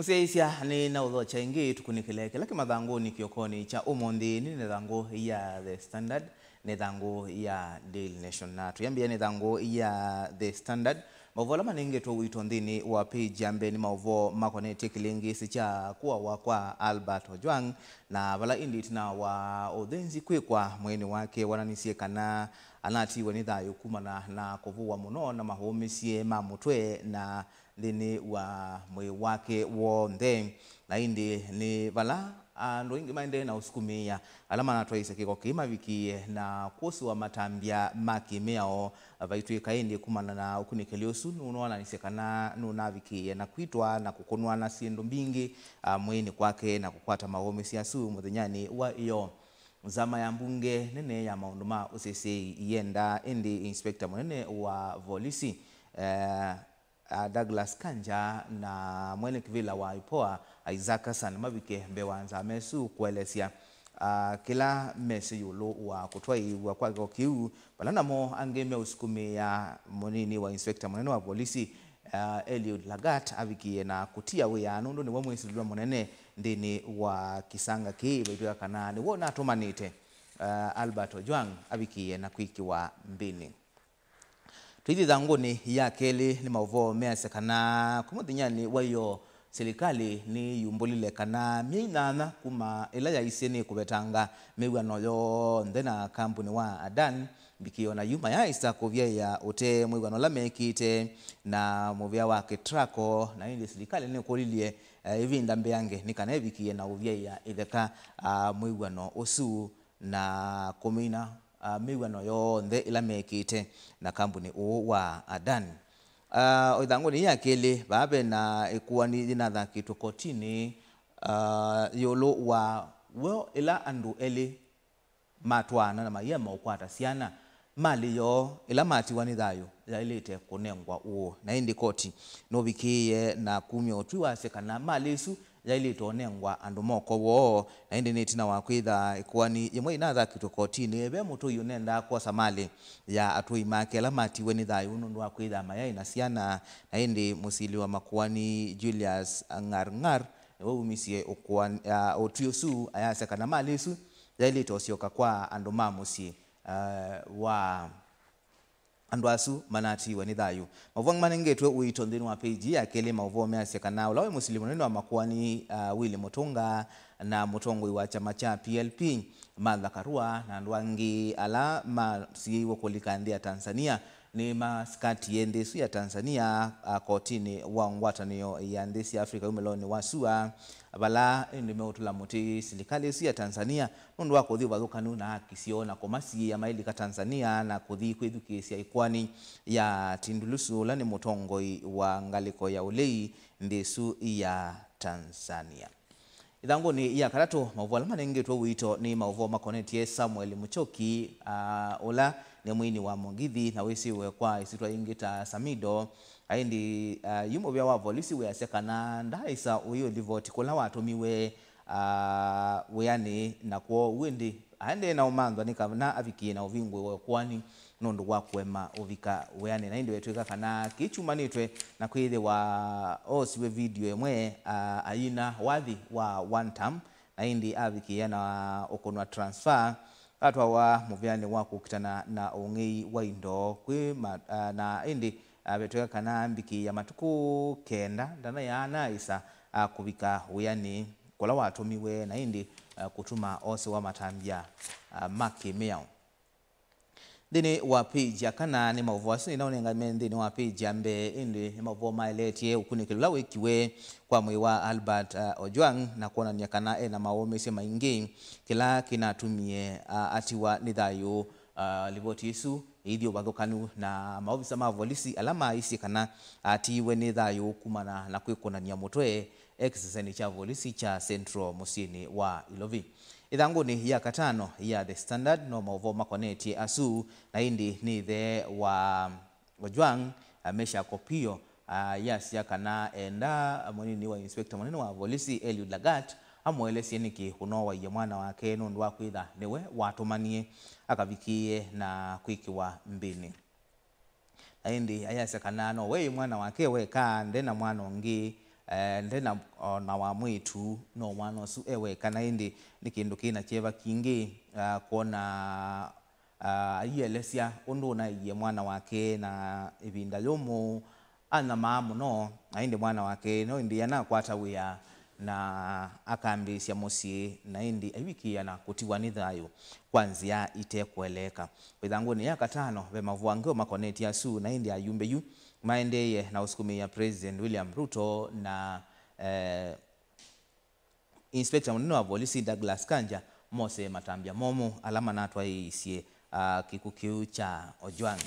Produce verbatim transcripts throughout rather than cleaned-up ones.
Syaisya nĩ na ũthokya ĩngĩ tũkunĩkĩle kĩla kĩmathangũnĩ kĩokonĩ kya ũmũnthĩ. Nĩ nĩ thangũ ya The Standard, nĩ thangũ ya Daily Nation, na tũyambĩĩa nĩ thangũ ya The Standard. Maũvoo ala manengetwe ũito nthĩnĩ wa page ya mbee nĩ maũvoo makonetye kĩlĩngĩsĩ kya kũawa kwa Albert Ojwang, na vala ĩndĩ ĩtina wa ũthĩnzi kwĩkwa, mwĩĩnĩ wake wananisye kana anatiiwe nĩ thayũ kumana na kũvũwa mũno na maũmĩsye ma mũtwe na nthĩnĩ wa mwĩĩ wake w'onthe. Na ĩndĩ nĩ vala andũ aingĩ maendee na ũsukumĩĩa ala manatwaĩĩsya kĩko kĩĩ mavikĩĩe na kwosĩwa matambya ma kĩmĩao. Vaitw'ĩka ĩndĩ kumana na ũkunĩkĩli ũsu nũnoonanisye kana nũnavikĩĩe na kwitwa na kũkũnwa na syĩndũ mbingĩ, a, mwĩĩnĩ kwake na kũkwata maũmĩsye asu mũthenyanĩ wa ĩyoo. Nzama ya mbunge nene ya maũndũ ma ũseseĩ ĩyendaa ĩndĩ inspector mũnene wa volisi, eh, a, Douglas Kanja na mwene kĩvĩla wa IPOA, Isaac Hassan, mavike mbee wa nzama ĩsu kũelesya, a, kĩla mesĩ ĩũlũ wa kũtwaĩĩw'a kwa kĩko kĩu, vala namo angĩ meũsukumĩĩa mũnini wa inspector mũnene wa volisi, a, Eliud Lagat avikĩĩe na kũtia wĩa nũndũ nĩwe mwĩsilĩlwa mũnene nthĩnĩ wa kĩsanga kĩĩ, vaitw'ĩka kana nĩwe ũnatũmanĩte, a, Albert Ojwang avikĩĩe na kwĩkĩwa mbĩnĩ. Twĩthi thangũnĩ ya kelĩ, nĩ maũvoo measya kana kuma mũthenyanĩ wa ĩyoo, silikalĩ nĩyumbũlile kana myei nyanya kuma ĩla yaisye nĩkũvetanga mĩw'ano yonthe na kambunĩ wa Adan, mvikĩĩo na yu mayaaĩsa kũvyaĩa ũtee mwĩw'ano ũla mekĩte na mũvĩa wa Ketraco. Na ĩndĩ silikalĩ nĩkũlilye, eh, ĩvinda mbeange nĩ kana ĩvikĩĩe na ũvyaĩa ĩtheka, ah, mwĩw'ano ũsu na kũmina, ah, mĩw'ano yonthe ĩla mekĩte na kambunĩ ũũ wa Adan. Ah, o ĩthangũnĩ ya kelĩ, vaa ve na ĩkoani yĩnathakĩtwe kotinĩ, ah, ĩũlũ wa w'o ĩla andũ elĩ matwaana na mayĩema ũkwata syana, malĩ yoo ĩla matiwa nĩ thayũ yaĩlĩte kũnengwa ũũ. Na ĩndĩ koti nũvikĩĩe na kumya ũtwi wasya kana malĩ ĩsu yaĩlĩte ũnengwa andũ moko woo. Na ĩndĩ nĩ ĩtina wa kwĩtha ĩkoani yĩmwe ĩnathakĩtwe kotinĩ, ve mũtũi ũnendaa kwosa malĩ ya atũi make ala matiwe nĩ thayũ nũndũ wa kwĩtha mayaĩ na syana. Na ĩndĩ mũsili wa makoani Julius Ng'arng'ar nĩwe wumisye ũkoani, a, ũtwi ũsu, ayasya kana malĩ ĩsu yaĩlĩte ũsyoka kwa andũ ma mũsyĩ, a, wa andũ asu manatiiwe nĩ thayũ. Maũvoo manengetwe ũito nthĩnĩ wa page ya kelĩ, maũvoo measya kana ũla wĩ mũsili mũnene wa makoani, a, Willy Mutunga na mũtongoi wa kyama kya P L P, Martha Karua, na andũ angĩ ala masiĩiwe kũlika nthĩ ya Tanzania nĩmasikatie nthĩ ĩsu ya Tanzania, a, kotinĩ wa ngwatanĩo ya nthĩ sya Africa wumĩlonĩ wa sua, vala ĩndĩ meũtũla mũtĩ silikalĩ ĩsu ya Tanzania nũndũ wa kũthi ũvathũkanu na haki syoo na kũmasiĩĩa mailika Tanzania na kũthi kwĩthukĩĩsya ĩkoani ya Tundu Lissu, ũla nĩ mũtongoi wa ngalĩko ya ũlei nthĩ ĩsu ya Tanzania. Ĩthangũnĩ ya katatũ, maũvoo ala manengetwe ũito nĩ maũvoo makonetye Samuel Muchoki, a, ũla nĩ mwini wa mũgithi na wĩsĩwe kwa ĩsyĩtwa yĩngĩ ta Samido. Aĩndĩ, a, yu mũvĩa wa volisi wĩasya kana ndaaĩsa ũyĩũlivoti kũla watũmiwe, a, wĩanĩ, na kwoou ĩndĩ aendee na ũmanthwa nĩ kana avikĩe na ũvingũĩwa ũkoani nũndũ wa kũema ũvika wĩanĩ. Na ĩndĩ vetw'ĩka kana kĩkyumanĩtwe na kwĩthĩwa oosiwe video ĩmwe, a, ayina wathi wa one term, na ĩndĩ avikĩĩa na ũkũnwa transfer, atwawa mũvĩanĩ wa kũkitana na ũng'ei wa indo kwĩ ma-, a, na ĩndĩ, a, vetw'ĩka kana mbikĩĩa matukũ kenda ndanayaana ĩsa, a, kũvika wĩanĩ kũla watũmiwe, na ĩndĩ, a, kũtuma osewa matambya, a, ma kĩmĩao. Nthĩnĩ wa page ya kana nĩ maũvoo asu nĩnaũnengane nthĩnĩ wa page ya mbee, ĩndĩ nĩ maũvoo maeleetye ũkunĩkĩli ũla wĩkiwe kwa mwĩĩ wa Albert, uh, Ojwang na kwonany'a kana e na maũmĩsye maingĩ, kĩla kĩnatumie, uh, atiwa nĩ thayũ. Uh, livoti ĩsu ĩithi ũvathũkanu na maovisa ma volisi ala maaisye kana atiiwe nĩ thayũ kumana na kwĩkũnany'a mũtwe e kĩsesenĩ kya volisi kya Central mũsyĩnĩ wa Ilovi. Ĩthangũnĩ ya katano ya The Standard no maũvoo makonetye asu, na ĩndĩ nĩ ĩthe wa Ojwang, a, Meshack Opio, a, yasya kana enda mũnini wa inspector mũnene wa volisi Eliud Lagat amũelesye nĩkĩ ũnooaie mwana wake nũndũ wa kwĩtha nĩwe watũmanie akavikĩĩe na kwĩkĩwa mbĩnĩ. Na ĩndĩ ayasya kana no we mwana wake weka, nde na mwana ũngĩ, eh, nde na, o na wa mwĩĩtu, no mwana ũsu e weka, na ĩndĩ nĩ kĩndũ kĩ na kyeva kingĩ, ah, kwona, ah, aielesya ũndũ ũnaĩie mwana wake na ĩvinda yũmũ anyamaa mũno, na ĩndĩ mwana wake no ĩndĩ anakwata wĩa na akambĩĩsya mũsyĩ, na ĩndĩ aivikĩĩa na kũtiwa nĩ thayũ kwa nzĩa ite kũeleeka. Ĩthangũnĩ ya katano ve maũvoo angĩ o makonetye asu, na ĩndĩ ayumbe yu maendeeye na ũsukumĩĩa President William Ruto na, eh, Inspector mũnene wa volisi Douglas Kanja mose matambya momũ ala manatwaĩĩsye, ah, kĩkw'ũ kĩu kya Ojwang.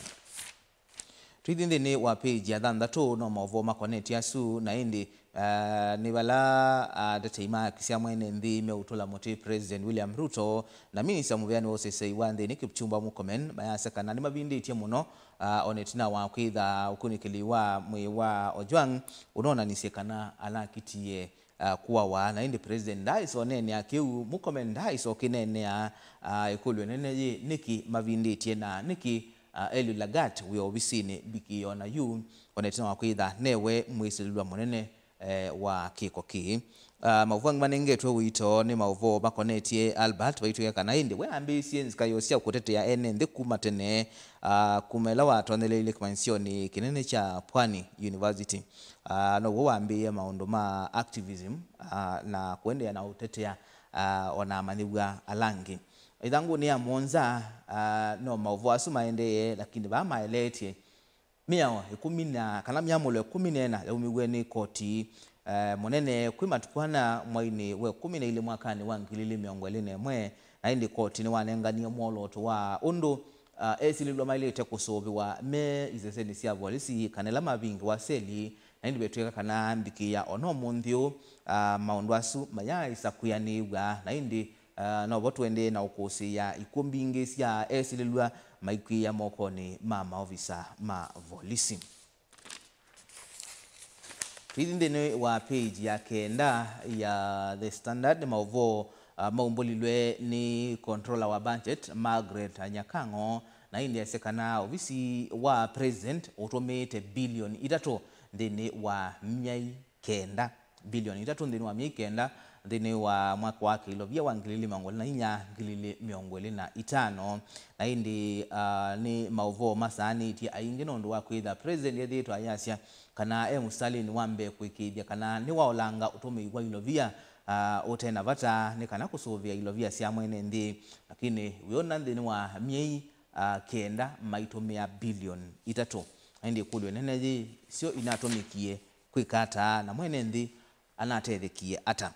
Tũithi nthĩnĩ wa page ya thanthatũ, no maũvoo makonetye asu, na ĩndĩ, ah, nĩ vala, ah, atetei ma haki sya mwene nthĩ meũtũla mũtĩ President William Ruto na minista mũveani wa ũseseĩ wa nthĩnĩ Kipchumba Murkomen mayasya kana nĩmavindĩtye mũno, ah, o na ĩtina wa kwĩtha ũkunĩkĩli wa mwĩĩ wa Ojwang ũnonanisye kana alakitie, ah, kũawa, na ĩndĩ President ndaaĩsa ũneenea kĩu. Murkomen ndaaĩsa ũkĩneenea, ah, ĩkũlyo nene yĩ nĩkĩ mavindĩtye na nĩkĩ, ah, Eliud Lagat wĩ ovisinĩ mbikie o na yu, o na ĩtina wa kwĩtha newe mwĩsĩlĩlwa mũnene, eh, wa kĩko kĩĩ. Ah, maũvoo angĩ manengetwe ũito nĩ maũvoo makonetye Albert, vaitwĩka kana ĩndĩ we ambĩĩsye nzika yoo sya kũtetea ene nthĩ kuma tene, ah, kuma ĩla watonyeleile kĩmanyĩsyonĩ kĩnene kya Pwani University. Ah, now'o wambĩĩe maũndũ ma activism, ah, na kũendeea na ũtetea, ah, o na amanyĩw'a ala angĩ. Ĩthangũnĩ ya mũonza, ah, no maũvoo asu maendee, lakini vaa maeleetye mĩao ĩkũmi na, kana myamũlo ĩkũmi na ĩna yaumiw'e nĩ koti, eh, mũnene kwĩ matukũ ana mweinĩ wa ĩkũmi na ilĩ mwakanĩ wa ngili ilĩ mĩongo ĩlĩ na ĩmwe, na ĩndĩ koti nĩwanenganie mwolooto wa ũndũ, ah, esĩlĩlw'a maĩlĩte kũsũvĩwa me isesenĩ sya volisi kana ĩla mavingĩwa seli, na ĩndĩ vetw'ĩka kana mbikĩĩa o na ũmũnthĩ ũũ, ah, maũndũ asu mayaaĩsa kwĩanĩĩw'a, na ĩndĩ, ah, novo tũendee na ũkũsĩĩa ikw'ũ mbingĩ sya esĩlĩlw'a maikw'ĩĩa mokonĩ ma maovisa ma volisi. Tũithi nthĩnĩ wa page ya kenda ya The Standard, nĩ maũvoo, ah, maumbũlilwe nĩ controller wa budget, Margaret Nyakang'o, na ĩndĩ asya kana ovisi wa president ũtũmĩĩte bilioni itatũ nthĩnĩ wa myei kenda, bilioni itatũ nthĩnĩ wa myei kenda, nthĩnĩ wa mwaka wa kĩilovia wa ngili ilĩ mĩongo ĩlĩ na inya, ngili ilĩ mĩongo ĩlĩ na itano. Na ĩndĩ, ah, nĩ maũvoo masaanĩtye aingĩ nũndũ wa kwĩtha president ethĩĩtwe ayasya kana e mũsitalĩnĩ wa mbee kũĩkĩĩthya kana nĩwaolanga ũtũmĩi wa ilovia, ah, ũte na vata nĩ kana kũsũvĩa ilovia sya mwene nthĩ. Lakini wĩona nthĩnĩ wa myei, ah, kenda maitũmĩa bilioni itatũ. Na ĩndĩ ĩkũlyo ĩnene yĩ, syo inatũmĩkie kwĩka ata, na mwene nthĩ anatethekie ata?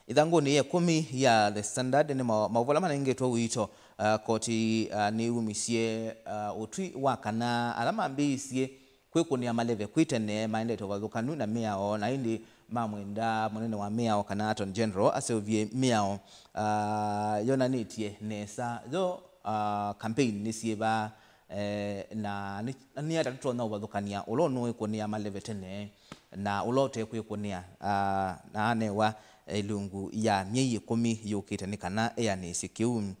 Ĩthangũnĩ ya ĩkũmi ya The Standard nĩ ma-, maũvoo ala manengetwe ũito, ah, koti, ah, nĩyumisye, ah, ũtwi wa kana ala mambĩĩisye kwĩkũnĩa maleve kwĩ tene maendete ũvathũkanu na mĩao, na ĩndĩ mamwenda mũnene wa mĩao kana Attorney General aseũvye mĩao, ah, yonanĩtye nesa yo, ah, campaign nĩ syĩva, eh, na nĩ, na nĩ ata tũtonya ũvathũkany'a ũla ũnũĩkũnĩa maleve tene na ũla ũtekwĩkũnĩa, ah, na anewa, eh, ilungu ya myei ĩkũmi yũkĩte nĩ kana eanĩsye kĩu,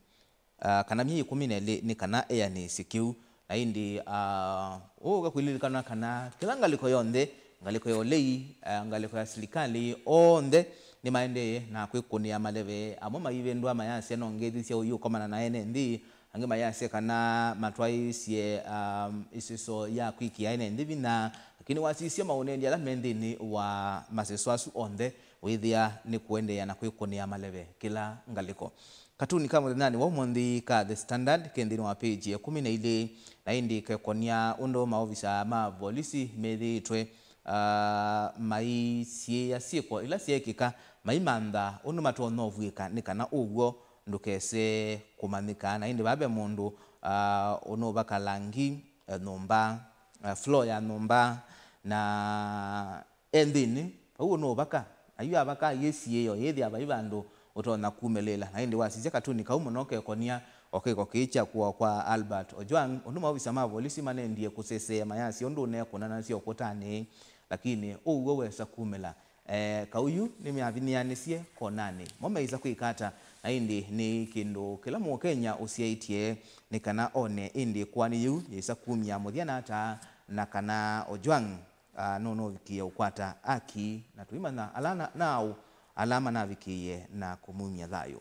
ah, kana myei ĩkũmi na ĩlĩ nĩ kana eanĩsye kĩu. Na ĩndĩ, ah, ũũka kwĩlilikana kana kĩla ngalĩko yonthe, ngalĩko ya ũlei, ah, ngalĩko ya silikalĩ, onthe nĩmaendee na kwĩkũnĩa maleve, amwe maivĩndũa mayasya no ngethĩ sya ũiũkomana na ene nthĩ, angĩ mayasya kana matwaĩĩsye, um, ĩsĩso ya kwĩkĩa ene nthĩ vinya, lakini wasisya maũneeni ala me nthĩnĩ wa masĩso asu onthe, wĩthĩa nĩ kũendeea na kwĩkũnĩa maleve kĩla ngalĩko. Katuni ka mũthenyanĩ wa ũmũnthĩ ka The Standard ke nthĩnĩ wa page ya ĩkũmi na ilĩ, na ĩndĩ kekonia ũndũ maovisa ma volisi methĩĩtwe, ah, maisiĩa syĩko ila syeekĩka, maimantha ũndũ matonya ũvw'ĩka nĩ kana ũw'o ndũkese kũmanyĩka. Na ĩndĩ vaa ve mũndũ, ah, ũnũvaka langi, eh, nyũmba, eh, floor ya nyũmba, na e nthĩnĩ, vau ũnũvaka. Na yu avaka ayĩsiĩĩa yĩthĩa vai vandũ ũtonya kumĩlĩĩla. Na ĩndĩ wasisya katuni kau mũno kekonia o kĩko kĩĩ kya kũawa kwa Albert Ojwang, ũndũ maovisa ma volisi manendie kũseseea mayasya ũndũ ũnekũnanasya ũkũtanĩ, lakini ũw'o wesa kumĩla. Eh, kau yu nĩmyavinyĩanĩsye konanĩ. Mo meĩsa kwĩka ata? Na ĩndĩ nĩ kĩndũ kĩla Mũkenya ũsyaĩtye nĩ kana one ĩndĩ ĩkoani yĩu yĩsa kumya mũthya na ata, na kana Ojwang ah, nũnũvikĩie ũkwata aki, na tũimanya ala na, naũ ala manavikĩie na kũmumya thayũ.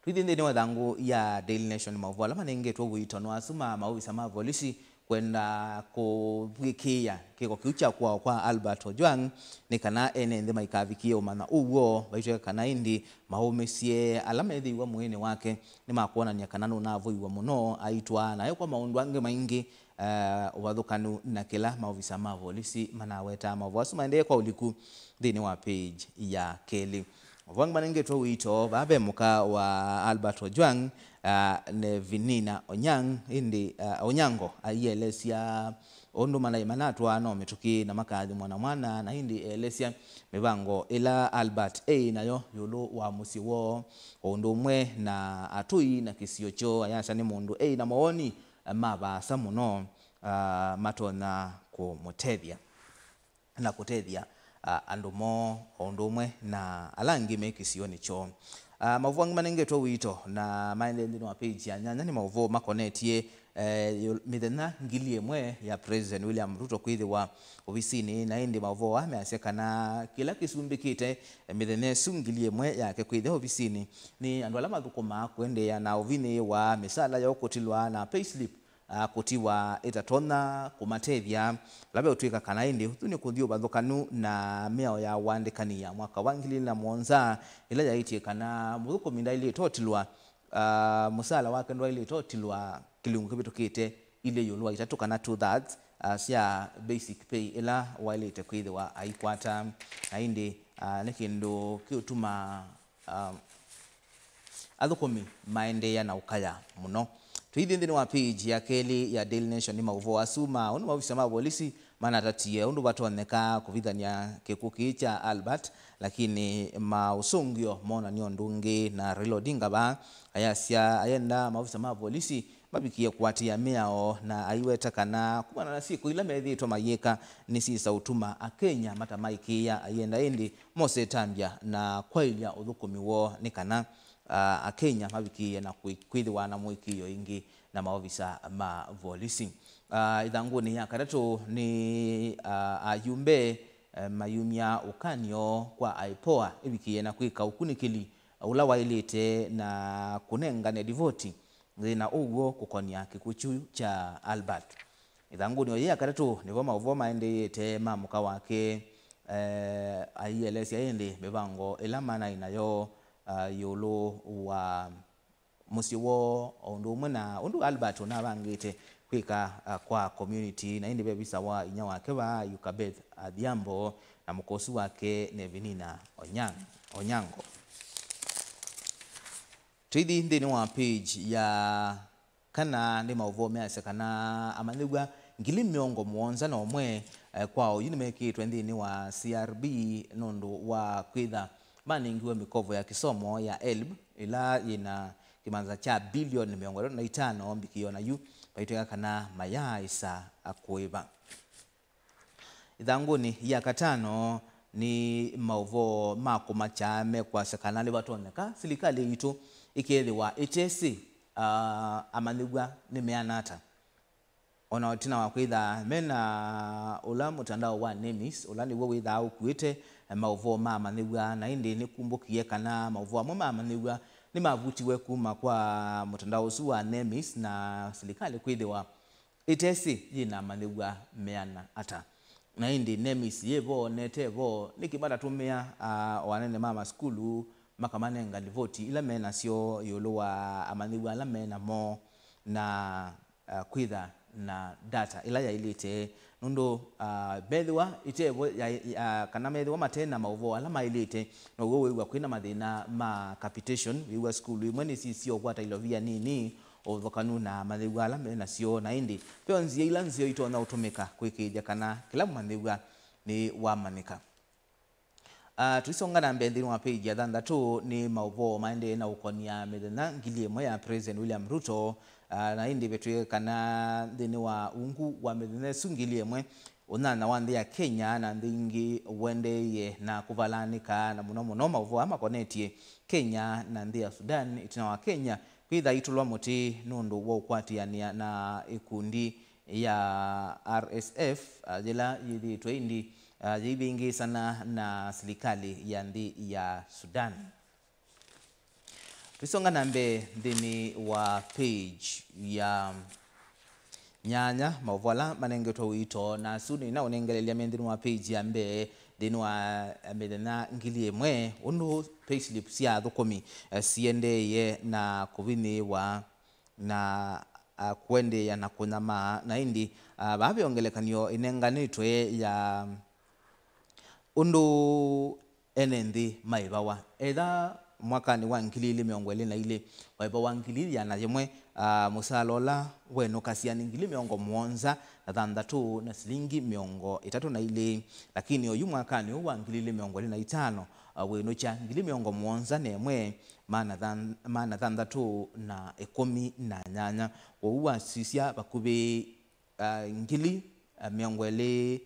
Tũithi nthĩnĩ wa ĩthangũ ya Daily Nation, maũvoo ala manengetwe ũito nĩ asu ma maovisa ma volisi kwenda kũvikĩĩa kĩko kĩu kya kũawa kwa Albert Ojwang nĩ kana ene nthĩ maikavikĩe ũmanya ũw'o, vaitweka kana ĩndĩ maũmĩsye ala methĩiwe mwĩĩnĩ wake nĩmakwonany'a kana nũnavoiw'a mũno aitwaa nayo kwa maũndũ angĩ maingĩ, eh, ũvathũkanu na kĩla maovisa ma volisi manawetaa. Maũvoo asu maendee kwa ũliku nthĩnĩ wa page ya kelĩ. Maũvoo angĩ manengetwe ũito vaa ve mũka wa Albert Ojwang, ah, Nevinina Onyang, ĩndĩ, ah, Onyango aielesya ũndũ malaĩ manatwaa no mĩtũkĩ na makathimwa na mwana, na ĩndĩ elesya mĩvango ĩla Albert ei nayo ĩũlũ wa mũsyĩ woo, o ũndũ ũmwe na atũi na kĩsio kyoo. Ayasya nĩ mũndũ ei na mawoni ma vaasa mũno, ah, matonya kũmũtethya na kũtethya, ah, andũ moo o ũndũ ũmwe na ala angĩ me kĩsionĩ kyoo. Ah, maũvoo angĩ manengetwe ũito na maendee nthĩnĩ wa page ya nyanya nĩ maũvoo makonetye, eh, yu-, mĩthenya ngili ĩmwe ya President William Ruto kwĩthĩwa ovisinĩ, na ĩndĩ maũvoo aa measya kana kĩla kĩsumbĩkĩte, eh, mĩthenya ĩsu ngili ĩmwe yake kwĩthĩa ovisinĩ nĩ andũ ala mathũkũmaa kũendeea na ũvinĩĩwa, mĩsala yoo kũtilwa na payslip, ah, kũtiwa ĩtatonya kũmatethya. Ũla veũtw'ĩka kana ĩndĩ ũsu nĩ kũthi ũvathũkanu na mĩao ya ũandĩkani ya mwaka wa ngili ilĩ na mũonza, ĩla yaĩtye kana mũthũkũmi ndaĩlĩte ũtilwa, ah, mũsala wake ndwaĩlĩte ũtilwa kĩlungu kĩvĩtũkĩte ilĩ ĩũlũ wa itatũ kana two thirds, ah, sya basic pay ĩla waĩlĩte kwĩthĩwa aikwata. Na ĩndĩ, ah, nĩ kĩndũ kĩũtuma, ah, athũkũmi maendeea na ũkaya mũno. Tũithi nthĩnĩ wa page ya kelĩ ya Daily Nation nĩ maũvoo asu ma ũndũ maovisa ma volisi manatatie ũndũ vatonyeka kũvithany'a kĩkw'ũ kĩĩ kya Albert, lakini maũsũngĩo monany'a ũndũ ũngĩ, na Raila Odinga vaa ayasya ayenda maovisa ma volisi mavikie kũatĩĩa mĩao, na aiweta kana kumana na syĩko ila methĩĩtwe mayĩka nĩsyĩsa ũtuma Akenya matamaĩkĩĩa, ayenda ĩndĩ mose ĩtambya na kwaĩlya ũthũkũmi woo nĩ kana, ah, Akenya mavikĩĩe na kwĩ-, kwĩthĩwa na mũĩkĩĩo ĩngĩ na maovisa ma volisi. Ah, ĩthangũnĩ ya katatũ nĩ, ah, ayumbe, eh, mayumya ũkany'o kwa IPOA ĩvikĩĩe na kwĩka ũkunĩkĩli ũla waĩlĩte na kũnengane livoti yĩ na ũw'o kũkonya kĩkw'ũ kyu kya Albert. Ĩthangũnĩ o yĩĩ ya katatũ nĩvo maũvoo maendeeĩte ma mũka wake, eh, aielesya ĩndĩ mĩvango ĩla manaĩ nayo, ah, ĩũlũ wa mũsyĩ woo, o ũndũ ũmwe na ũndũ Albert ũnavangĩte kwĩka, ah, kwa community, na ĩndĩ ve visa wa inyia wake vaa Yukabeth Adhiambo na mũka ũsu wake Nevinina Onyang-, Onyango. Tũithi nthĩnĩ wa page ya kana nĩ maũvoo measya kana amanyĩw'a ngili mĩongo mũonza na ũmwe, eh, kwa oyu nĩmekĩĩtwe nthĩnĩ wa C R B nũndũ wa kwĩtha manengiwe mĩkovo ya kĩsomo ya HELB ĩla yĩna kĩmanza kya bilioni mĩongo ĩtatũ na itano mbikĩo na yu vaitweka kana mayaaĩsa kũĩva. Ĩthangũnĩ ya katano nĩ maũvoo ma kũmakya mekwasya kana nĩvatonyeka silikalĩ yitũ ĩkethĩwa ĩtesĩ, ah, amanyĩw'a nĩmeana ata. O na ĩtina wa kwĩtha me na ũla mũtandao wa NEMIS, ũla nĩw'o wĩthaa ũkuĩte maũvoo ma amanyĩw'a, na ĩndĩ nĩkumbũkie kana maũvoo amwe ma amanyĩw'a nĩmavutiwe kuma kwa mũtandao ũsu wa NEMIS, na silikalĩ kwĩthĩwa ĩtesĩ yĩna amanyĩw'a meana ata. Na ĩndĩ NEMIS yĩ vo, nete vo, nĩkĩ matatũmĩa, ah, o anene ma masukulu makamanenga livoti ila me nasyo ĩũlũ wa amanyĩw'a ala me namo, na, ah, kwĩtha na data ĩla yaĩlĩte, nũndũ, ah, methĩwa ĩte vo ya, ya, kana methĩwa mate na maũvoo ala maĩlĩte, now'o wĩw'a kwĩna mathĩna ma capitation. Wĩw'a sukulu imwe nĩsisyo ũkwata ilovia nini, ũvathũkanu na amanyĩw'a ala me nasyo, na ĩndĩ ve o nzĩa ila nzeo itonya ũtũmĩka kũĩkĩĩthya kana kĩla mũmanyĩw'a nĩ wamanyĩka. Ah, tũisonga na mbee nthĩnĩ wa page ya thanthatũ, nĩ maũvoo maendee na ũkonia mĩthenya ngili ĩmwe ya President William Ruto, ah, na ĩndĩ vetwĩe kana nthĩnĩ wa ungu wa mĩthenya ĩsu ngili ĩmwe, ũnyanya wa nthĩ ya Kenya na nthĩ ingĩ ũendeeie na kũvalanĩka, na mũno mũno maũvoo aa makonetye Kenya na nthĩ ya Sudan, ĩtina wa Kenya kwĩtha itũlwa mũtĩ nũndũ wa ũkwatĩanĩa na ikundi, ya R S F, ah, yĩla yĩthĩĩtwe ĩndĩ, ah, yĩivĩngĩĩsana na silikalĩ ya nthĩ ya Sudan. Tũisonga na mbee nthĩnĩ wa page ya nyanya, maũvoo ala manengetwe ũito, na asu nĩnaũnengelelya me nthĩnĩ wa page ya mbee, nthĩnĩ wa, eh, mĩthenya ngili ĩmwe, ũndũ payslip sya athũkũmi, eh, siendeeie na kũvinyĩĩwa na, ah, kũendeea na kũnyamaa. Na ĩndĩ, ah, vaa ve ngelekany'o ĩnenganĩtwe ya ũndũ ene nthĩ maĩvawa. Etha mwakanĩ wa ngili ilĩ mĩongo ĩlĩ na ilĩ, waĩvawa ngili ĩana yĩmwe, ah, mũsaala ũla wenũkasya nĩ ngili mĩongo mũonza na thanthatũ na silingi mĩongo ĩtatũ na ilĩ. Lakini oyu mwakanĩ ũũ wa ngili ilĩ mĩongo ĩlĩ na itano, ah, wĩnũkya ngili mĩongo mũonza na ĩmwe, maana than-, maana thanthatũ na ĩkũmi na nyanya. Kwoou wasisya vakuvĩ, ah, ngili, ah, mĩongo ĩlĩ,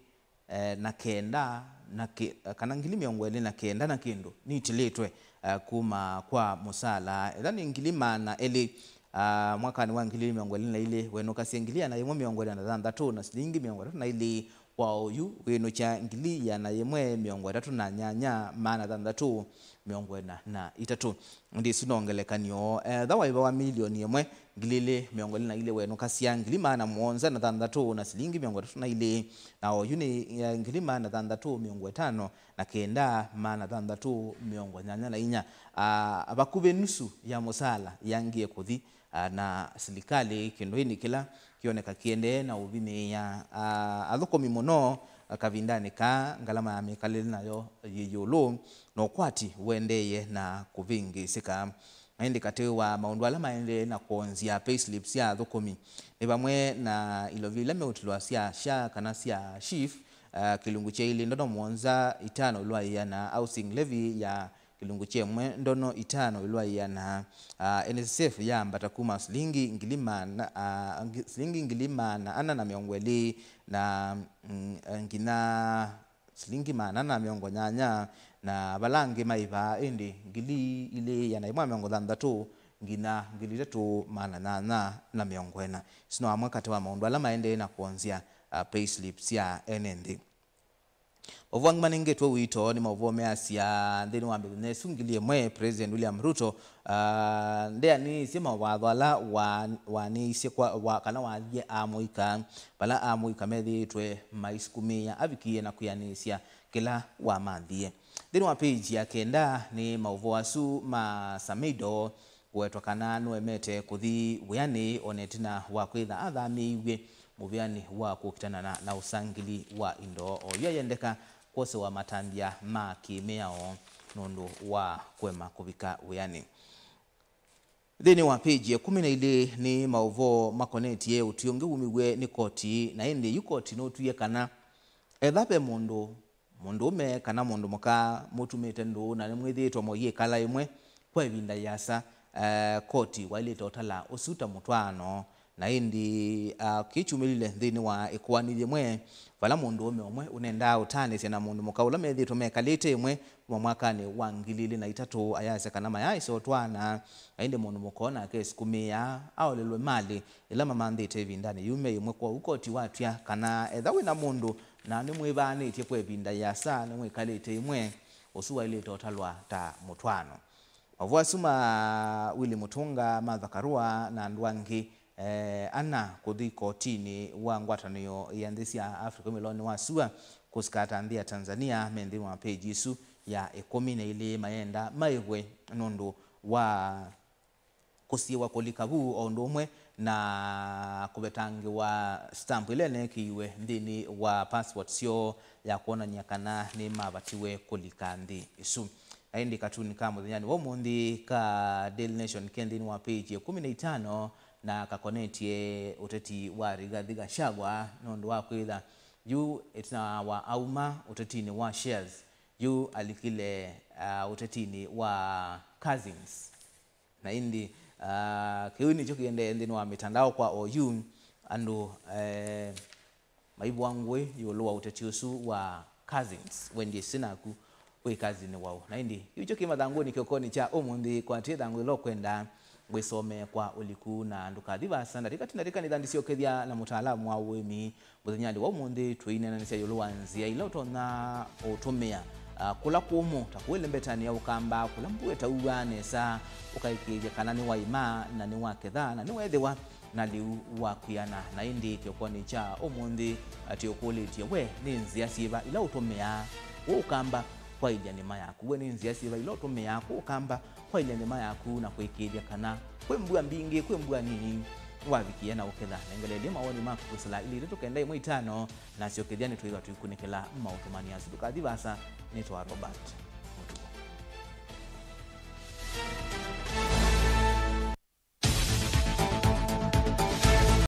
eh, na kenda na kĩ-, eh, kana ngili mĩongo ĩlĩ na kenda na kĩndũ nitilĩtwe, eh, kuma kwa mũsaala. Etha nĩ ngili maana elĩ, ah, mwakanĩ wa ngili mĩongo ĩlĩ na ilĩ, wenũkasya ngili ĩana yĩmwe mĩongo ĩna na thanthatũ na silingi mĩongo ĩtatũ na ilĩ. Kwa oyu wĩnũkya ngili ĩana yĩmwe mĩongo ĩtatũ na nyanya maana thanthatũ mĩongo ĩna na itatũ. Ĩndĩ ĩsu no ngelekany'o. Etha waĩvawa milioni ĩmwe, ngili ilĩ mĩongo ĩlĩ na ilĩ, wenũkasya ngili maana mũonza na thanthatũ na silingi mĩongo ĩtatũ na ilĩ, na oyu nĩ, eh, ngili maana thanthatũ mĩongo ĩtano na kenda maana thanthatũ mĩongo nyanya na inya. Ah, vakuvĩ nusu ya mũsaala yangie kũthi, ah, na silikalĩ kĩndũ ĩndĩ kĩla kĩoneka kĩendee na ũvinyĩĩa, ah, athũkũmi mũno, ah, kavindanĩ kaa ngalama ya mĩkalĩle nayo yĩ ĩũlũ, na ũkwati ũendeeye na kũvĩngĩĩsĩka. Na ĩndĩ katĩ wa maũndũ ala maendee na kwonzya payslip sya athũkũmi nĩ vamwe na ilovi ila meũtilwa sya SHA kana sya SHIF, ah, kĩlungu kya ilĩ ndono mũonza itano ĩlũ wa ĩana, housing levy ya kĩlungu kya ĩmwe ndono itano ĩlũ wa ĩana, ah, NSSF yaambata kuma silingi ngili maana, ah, ngi-, silingi ngili maana ana na mĩongo ĩlĩ na, mm, nginya silingi maana ana na mĩongo nyanya, na vala angĩ maĩvaa ĩndĩ ngili ilĩ ĩana yĩmwe na mĩongo thanthatũ nginya ngili itatũ maana nyanya na mĩongo ĩna. Isu no amwe katĩ wa maũndũ ala maendee na kwonzya, ah, payslip sya ene nthĩ. Maũvoo angĩ manengetwe ũito nĩ maũvoo measya nthĩnĩ wa mĩthenya ĩsu ngili ĩmwe, President William Ruto, ah, ndeanĩisye mawatho ala wa-, waanĩisye kwa, wa, kana wathie amũika, vala amũika methĩĩtwe maisukumĩĩa avikie na kwĩanĩsya kĩla wamathie. Nthĩnĩ wa page ya kenda nĩ maũvoo asu ma Samidoh, kũwetwa kana nũemete kũthi wĩanĩ o na ĩtina wa kwĩtha athamĩĩiw'e mũvĩanĩ wa kũkitana na, na ũsangĩli wa indo. Oyu ayendeka kwosewa matambya ma kĩ-mĩao nũndũ wa kũema kũvika wĩanĩ. Nthĩnĩ wa page ya ĩkũmi na ilĩ nĩ maũvoo makonetye ũtwi ũngĩ wumiw'e nĩ koti, na ĩndĩ yu koti nũtwie kana etha ve mũndũ mũndũũme kana mũndũ mũka mũtumĩte ndũũ na nĩmwĩthĩĩtwe mũyĩkala ĩmwe kwa ĩvinda yĩasa, eh, koti waĩlĩte ũtala ũsu ta mũtwaano. Na ĩndĩ, ah, kĩĩ kyumĩlile nthĩnĩ wa ĩkoani yĩmwe, vala mũndũũme ũmwe ũnendaa ũtaanĩsya na mũndũ mũka ũla methĩĩtwe mekalĩte ĩmwe kuma mwakanĩ wa ngili ilĩ na itatũ, ayasya kana mayaaĩsa ũtwaana, na ĩndĩ mũndũ mũka ũũ nake esukumĩĩa aolelwe malĩ ĩla mamanthĩte ĩvindanĩ yĩu me ĩmwe. Kwoou koti watw'a kana etha wĩ na mũndũ na nĩmwĩvaanĩtye kwa ĩvinda yĩasa, nĩmwĩkalĩte ĩmwe, ũsu waĩlĩte ũtalwa ta mũtwaano. Maũvoo asu ma Willy Mutunga, Martha Karua na andũ angĩ, eh, ana kũthi kotinĩ wa ngwatanĩo ya nthĩ sya Africa ũmĩlonĩ wa sua kũsikata nthĩ ya Tanzania me nthĩnĩ wa page ĩsu ya ĩkũmi na ilĩ mayenda maĩvwe nũndũ wa kũsiĩwa kũlika vu, o ũndũ ũmwe na kũvetangĩwa stamp ĩla ĩneekĩiwe nthĩnĩ wa passport syoo ya kwonany'a kana nĩmavatiwe kũlika nthĩ ĩsu. Na ĩndĩ katuni ka mũthenyanĩ wa ũmũnthĩ ka Daily Nation ke nthĩnĩ wa page ya ĩkũmi na itano na kakonetye ũteti wa Rigathi Gachagua nũndũ wa kwĩtha yu ĩtina wa auma ũtetinĩ wa Shares, yu alikile, ah, ũtetinĩ wa Cousins. Na ĩndĩ, ah, kĩu nĩkyo kĩendee nthĩnĩ wa mĩtandao kwa oyu, andũ, eh, maivũa ngũĩ ĩũlũ wa ũteti ũsu wa Cousins, wendie sinaku wĩ Cousins waũ. Na ĩndĩ kĩu kyo kĩ mathangũnĩ kĩokonĩ kya ũmũnthĩ, kwatĩ ĩthangũ ĩla ũkwenda Ngwĩsomee kwa ũliku na ndũkathi vaasa. Ndatĩka ti ndatĩka nĩtha ndĩsyokethya na mũtaalamu wa ũĩmi. Mũthenyanĩ wa ũmũnthĩ, tũineenanĩsya ĩũlũ wa nzĩa ila ũtonya ũtũmĩa, ah, kũla kũmũ, ta kũĩlembetanĩa ũkamba, kũla mbua ĩtauaa nesa, ũkaĩkĩĩthya kana nĩwaĩma, na nĩwaketha, na nĩweethĩwa na lĩu wa kwĩana. Na ĩndĩ kĩokonĩ kya ũmũnthĩ, ah, tũkũlĩtye, we nĩ nzĩa syĩva ila ũtũmĩaa kũũ ũkamba kwaĩlya nĩma yaku? We nĩ nzĩa syĩva ila ũtũmĩaa kũũ ũkamba kwaĩlya nĩma yaku na kũĩkĩĩthya kana kwĩ mbua mbingĩ, kwĩ mbua nini, nĩwavikĩĩa na ũketha? Nengeleelye mawoni maku kwĩsĩla ilĩ itatũ kenda ĩmwe itano, na syokethya nĩtwĩthwa tũikunĩkĩla maũtũmani asu. Ndũkathi vaasa, nĩtwa Robert.